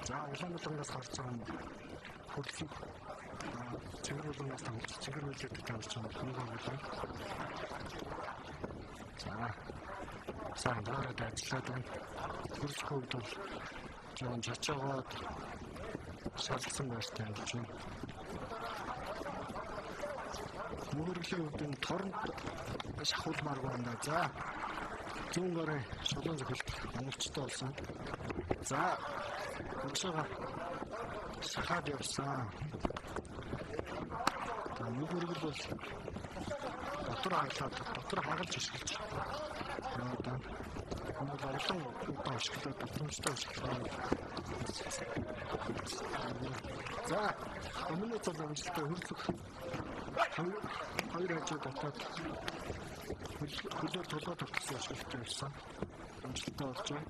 За Улаанбаатараас гарч байгаа хөлсөг цэнгэр улаанаас тоглож цэнгэр хөлөд тоглож байгаа хүмүүс байна. За сайн даарад ажиллаад байна. Хөлсөх хувьд бол жоон чачаагаад шалгасан байртай болж байна. Мөрөглөлийн хувьд энэ торнд шахуулмааргүй байна. За зүүн гарын шулуун зохилт оновчтой болсон. За урагшаага шахаад явсан. За мөргөл бол дотор хагалаад дотор хагалж ашиглаж яваад байна. Энэ бол олон удаа ашиглаад боломжтой ашиглаад. За өмнө нь бол амжилттай хөрөлөх хоёр хажуу дотоод хөлөөр тулгаа тогтсон ашиглалт явсан. Амжилттай болж байна.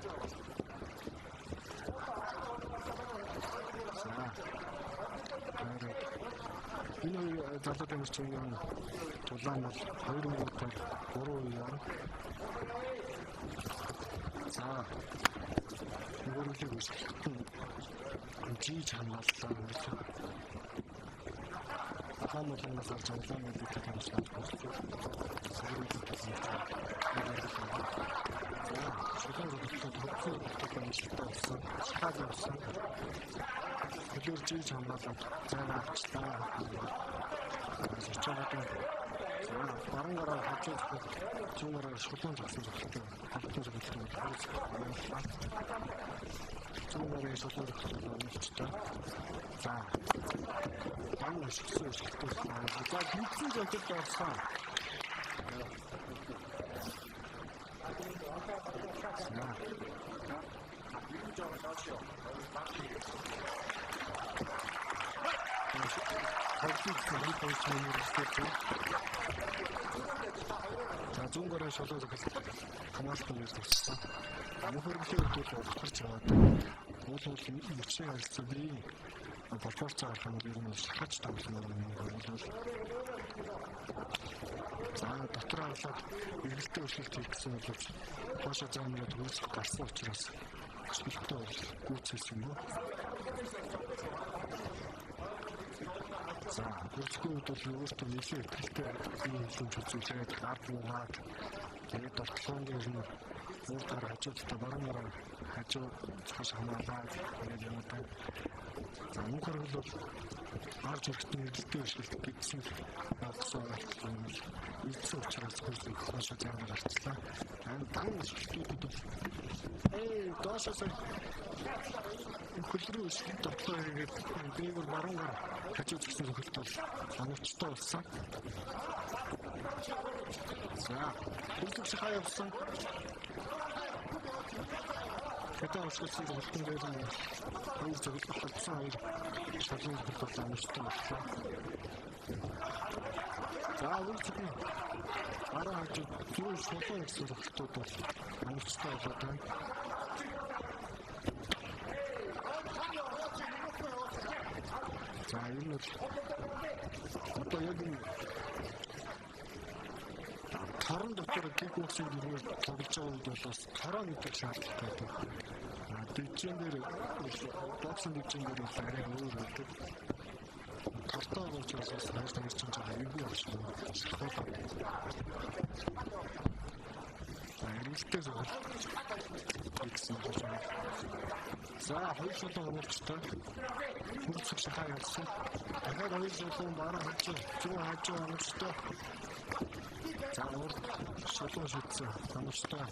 За. Энэ хоёр залуу тамирчин тулаан бол 2 минутаар 3 үе. За. Мөрөглийг өсгөх жийж хамгааллаа. Ахаан болонгоос олж улаан мэдээлэл тамирчин хөрөлөх. За, шулуун зөвлөлтөд хөрөлөх амжилттай болсон. Шахаад явсан. Хөлөөр жийж хамгаалаад зайгаа авчлаа. Шичаагаад за баруун гараа хажуу зүүн гараа шулуун зогсон зогсолтой. Холбоотой зогсолтой бол зүүн гарын шулуун зогсолтой оновчтой. За дан өсгсөн өсгөлтэй. За гүнзгий зогсолт орсон. За за зүүн гарын шулуун зохилт хамгаалалтын дээр зогссон. Мөхөргөлийн үед бол ухарч яваад уул мөчийн харилцаа бие пропорц гарах юм бол ер нь шахаж тоглоно юм бол за дотор хагалаад эргэлтээ өсөлт хийх гэсэн боловч хоошо заамраад хөлсөх гарсан учраас өсөлтөө бол гүйцэлсэн юм. За хөлсөхийн үед бол өөртөө нэлээд ихтэй бие хилэмж үзүүлээд гар буугаад тэгээд дортлогын дээр нь урд гар хажуудтай баруун гараа хажуу цааш хамгаалаад тэгээд яваад байна. За мөнх харгал бол гарч ирэхдээ эргэлтээ өсөлт гэдсэн явсан юм бол ийдсэн учраас хөлсөх хоошо заамраа гарчлаа. Дан өсөлтүүдэд бол доошоос хөл рүү өсөлт дотлоо хийгээд дээгүүр баруун гар хажуу зогсон зохилт бол оновчтой болсон. За хөлөг шахаа явсан. Хэдэн өсөлтсөн зохилтон дээр нь хоёр зохилт холбосон хоёр шалын зохилт бол оновчтой боллоо. За үргэлжлэн баруун хажуу зүүн шулуун гэсэн зохилтууд бол оновчтой болоод байна. За энэ бол одоо яг энэ торон дотор кикбоксинг дөрвөөр тоглож байгаа үед бол бас тороо гэдэг шаардлагатай байдаг. Дижин дээр боксинг дижин дээр бол арай өөр байдаг. Тортой учраас бас хоёр тамирчин жоо эвгүй болсон. Шахуулаад. За эргэлтээ зогсол гэсэн болж байна. За хоёр шулуун оновчтой. Хөрөлцөх шахаа явсан. Дахиад хоёр шулуун баруун хажуу, зүүн хажуу оновчтой. За урд шулуун шидсэн оновчтой.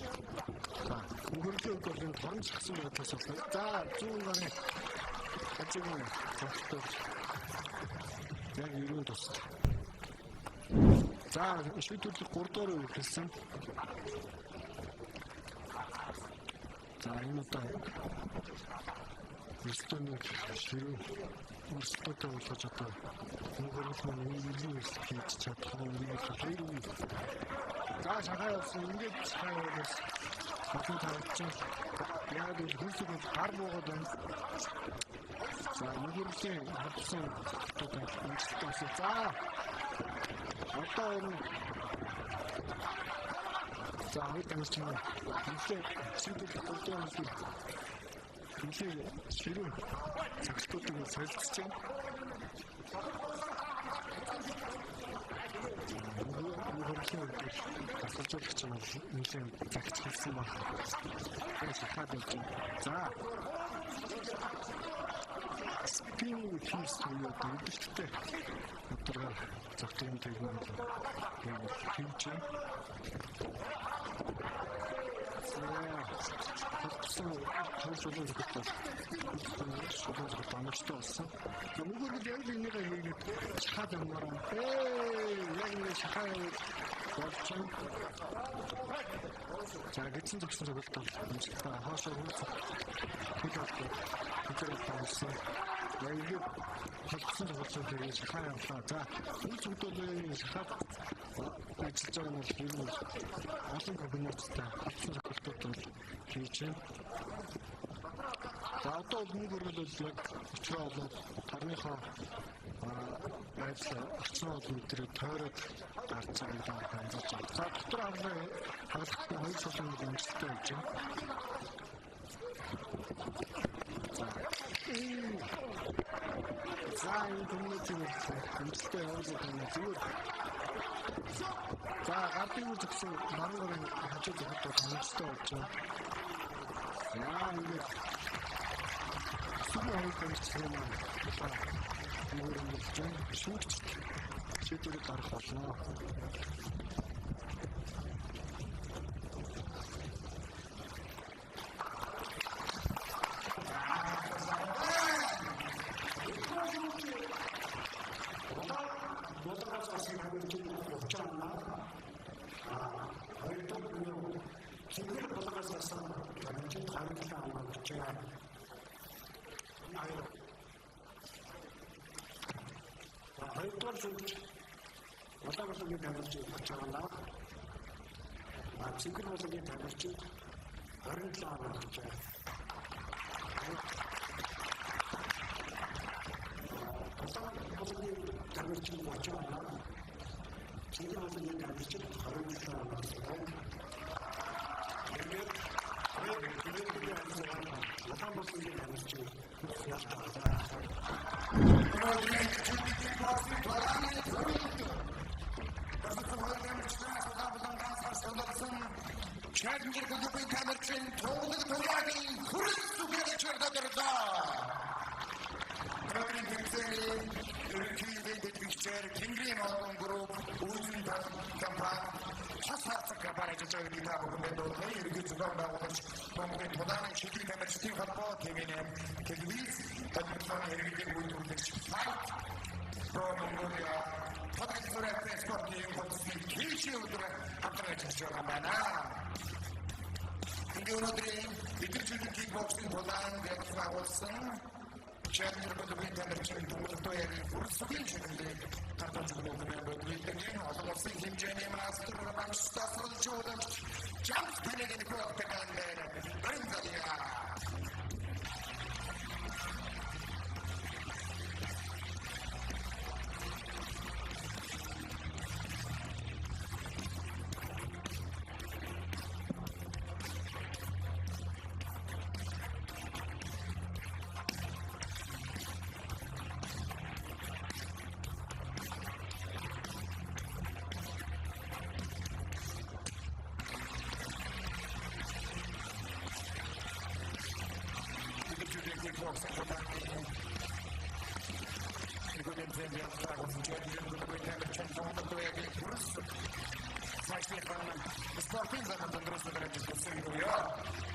За мөхөрлөлийн үед бол энэ торон шахсан байдлаас болсон. За зүүн гарын хажуугийн зогсолтоор яг эргэн тусдаг. За шийдвэрлэх 3 дугаар үе эхэлсэн. За энэ удаа өрсөлдөөний ширүү өрсөлдөөтэй болгож одоо мөнх маань эргэн өрсөлд хийж чадах нь эргэн. За шахаа явсан. Ингээд шахаа явуулаас олон тавьчих. Яг л хөлсөг бол гар буугаад байна. За мөнхөрлийн хавсан тогтоод амжилттай болсон. За одоо энэ за хоёр тамирч маань нэлээ шийдвэрлэх голдон хөлийг нэлээ ширүүн цогцолтуудыг солилцож байна. Мөнхөрлийн үед дасгалжуулагч нь нэлээ загч хэлсэн баг. Тэгээ шахаад явж байна. За спиннинг хийс буюу одоо өдөрттэй өдрөөр зогтын техник хийж байна. За холбосон хоёр шулуун зохиолт оновчтой болсон. Мөнхөргөл яг л энийгээ хийгээд шахаад явмаар байна. Яг ингэ шахаа болж байна. За гидсэн зогсон зохиолт бол амжилттай хоошоо хөл болдог. Хөл болсон. Яг ингэ холбосон зохиолт тэгээд шахаа явлаа. За үйл зүгдүүлийн шахаад ажиллаж байгаа нь бол ер нь олон комбинацтай холбосон зохиолтууд бол хийж байна. За одоо бол мөнхөргөл бол яг өчрөө болоод тарныхоо байдлаа орчноо бол мэдрээ тойроод гарч байгааг анзаарч байна. За дотор хаглаа хаглахтай хоёр шулуун амжилттай явж байна. За энэ комбинацийг амжилттай явуулаад байна. Зүгээр. За гардыг зогсон баруун гарын хажуу зохиолт бол амжилттай болж байна. За ингээд сүүлийн хоёр тамирч маань мөрөмөлж байна. Шүүгчд шийдвэрийг гаргах болно. Цэнгэр булгаас асан тамирчид 27 оноо өгч байгаа. Хоёрдугаар шүүгч Улаан булангийн тамирчид өгч байгаа. Цэнгэр булангийн тамирчид 27 оноо өгч байгаа. Улаан булангийн тамирчид 30 оноо, Цэнгэр булангийн тамирчид 27 оноо өгч байгаа. Тэгээд Улаан булангийн тамирчид ялтаа. Challenger клубын тамирчин Тунгалаг Туяагийн хүрэл зүгээр чирдэгдээ. Өнөөдрийн тэмцээний ерөнхий бэлтгэгчээр Тэнгэрийн олон групп үүсгэн компани тус хавцаг компани ажиллаж байгаа гэдгийг та бүхэн мэдүүлээ. Ерөнхий зохион байгуулагч Монголын Тулааны шилдэг тамирчдын холбоо TV8 телевиз холбооны хэрэглээг үйлдвэрлэгч Fight Pro Mongolia Тодорхой спортын хотын тийшээ өдөр хамтран ажиллаж байгаа юм байна. Ингээ өнөөдрийн идэвхжүүлэн кикбоксинг тулаан явуулсан агуулсан Challenger клубын тамирчин Тунгалаг Туяагийн хүрэлцүгийн шагналыг гаргаж өгөх юм байна. Олон улсын хэмжээний мастер багш тасралж удамч Жамс Пенегийн когтаган Бринзалия. Спортын заманд өндрөөс гарч ирсэн юм.